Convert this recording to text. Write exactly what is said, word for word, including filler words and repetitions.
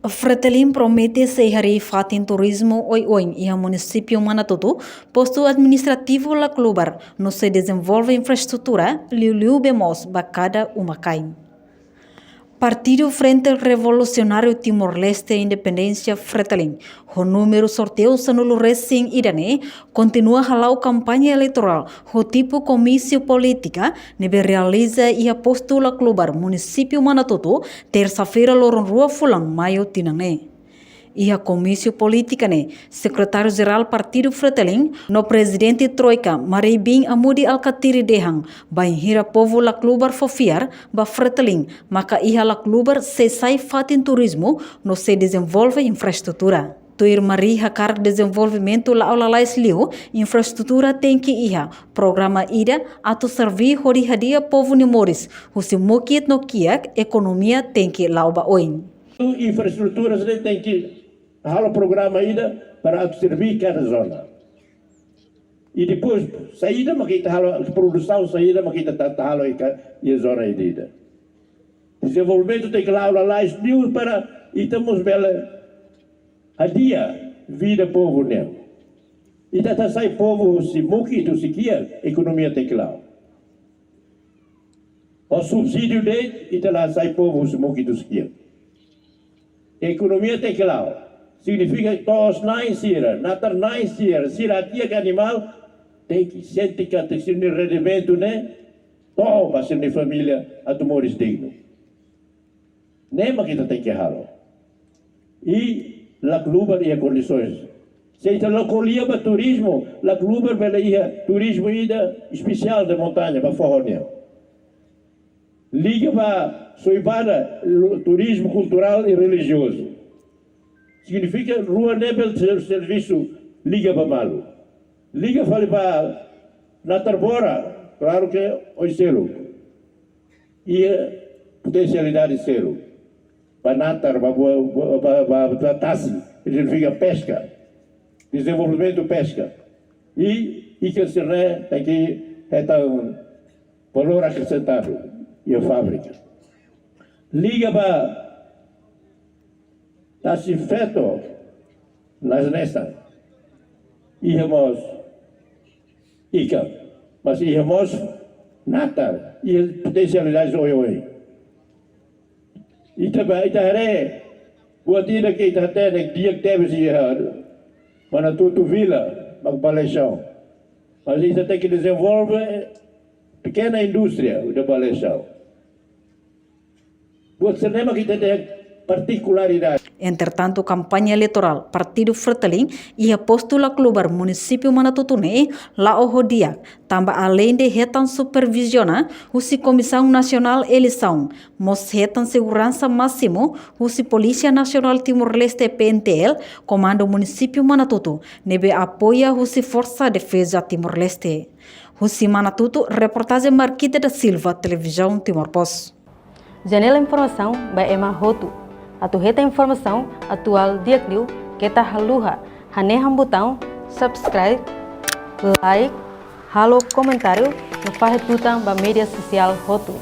Fretilin promete sei harii fatin turizmu oioin iha munisípiu Manatutu, postu administrativu Laclubar, no sei dezenvolve infraestrutura, liuliu bee moos ba kada uma-kain. Partidu Frente Revolusionáriu Timor-Leste Independénsia, Fretilin, ho númeru sorteiu sanulu-resin-ida ne'e, kontinua hala'o kampaña eleitorál ho tipu komísiu polítika ne'ebé realiza iha postu Laclubar, munisípiu Manatutu, tersa-feira loron rua fulan Maiu tinan ne'e. Iha komísiu polítika ne'e, Sekretáriu-Jerál Partidu Fretilin no Prezidente Troika, Mari Bin Amudi Alkatiri dehan, bainhira povu Laclubar fó fiar ba Fretilin, maka iha Laclubar sei sai fatin turizmu no sei dezenvolve infraestrutura. Tuir Mari, hakarak dezenvolvimentu la'o lalais liu, infraestrutura tenke iha, programa ida atu serví hodi hadi'a povu nia moris, husi mukit no kiak, ekonomia tenke la'o ba oin. Infraestrutura sira tenke halo programa ida para atu serví kada zona. I depois, saida mak ita halo, produsaun saida mak ita atu, atu halo iha ka-, iha zona ida-ida. Dezenvolvimentu tenke la'o lalais liu para ita mós bele hadi'a vida povu nian. Ita atu hasai povu husi mukit, husi kiak, ekonomia tenke la'o. Ho subsídiu de'it, ita la hasai povu husi mukit, husi kiak. Ekonomia tenke la'o. Signifika to'os-na'in sira, natar-na'in sira, sira kiak animál, tenke sente katak sira-nia rendimentu ne'e, to'o ba sira-nia família atu moris dignu. Ne'e mak ita tenke halo. I Laclubar iha kondisoens. Se ita la ko'alia ba turizmu, Laclubar bele iha turizmu ida espesiál de montaña ba foho nian. Liga ba Soibada, lu-, turizmu kulturál i relijiozu. Signifika rua ne'ebé ser-, servisu liga ba malu. Liga fali ba Natarbora, klaru ke oin seluk. Iha potensialidade seluk. Ba natar, ba, ba, ba, ba, ba, ba tasi, signifika peska. Dezenvolvimentu peska. I, i ke sira-ne'e tenke hetan valór akresentadu iha fábrika. Liga ba tasi-feto, las nesang. Iha mós ikan, mas iha mós natar, iha potensialidade oioin. Ita ba, ita haree, buat ida ke ita hatene di'ak tebes iha Manatutu Vila, mak bale chão. Mas ita tenke dezenvolve pequena indústria de bale chão. Buat sira-ne'e mak ita-nia partikularidade. Entretantu, kampaña eleitorál Partidu Fretilin iha postu Laclubar, munisípiu Manatutu ne'e la'o ho di'ak, tanba aleinde hetan superviziona husi Komisaun Nasionál Eleisaun, mós hetan seguransa másimu husi Polísia Nasionál Timor-Leste, P N T L, Komandu Munisípiu Manatutu, ne'ebé apoia husi Forsa Defeza Timor-Leste. Husi Manatutu, reportajen Marquita da Silva, Televizaun Timor Post. Janela informasaun ba ema hotu. Atu hetan informasaun atuál di'ak liu, keta haluha hanehan butaun subscribe, like, halo komentáriu, no fahe tutan ba média sosiál hotu.